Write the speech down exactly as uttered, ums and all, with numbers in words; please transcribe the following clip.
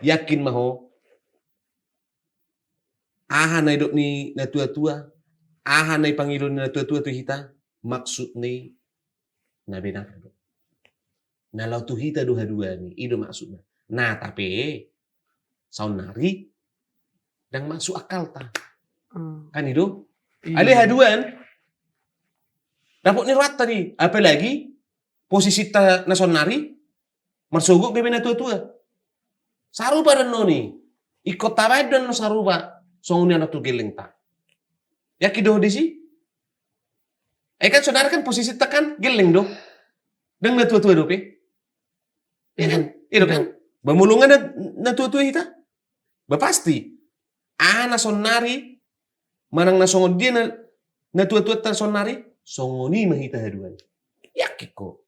Yakin ma ho, aha na nidok ni natuatua, aha na pangido ni natuatua tu hita, maksudna i na benar do. Na laho tu hita do haduan i, i do maksudna. Nah, tapi saonnari ndang masuk akalta. Hmm. Kan i do? Iya. Alai haduan, dapot ni rohanta do i, apalagi posisinta na saonnari, marsogot gabe natuatua. Sarupa do annon i, ingkon tabaen do annon sarupa, songon i annon tu gellengta. Yakin do ho disi? Eh, kan saonnari kan posisinta kan gelleng do. Ndang natuatua dope. Iya kan? Iya do kan? Ba molo nga na, natuatua hita? Ba pasti. Aha na saonnari, manang na songon dia na, natuatuanta saonnari, songon i ma hita haduan. Yakin ho.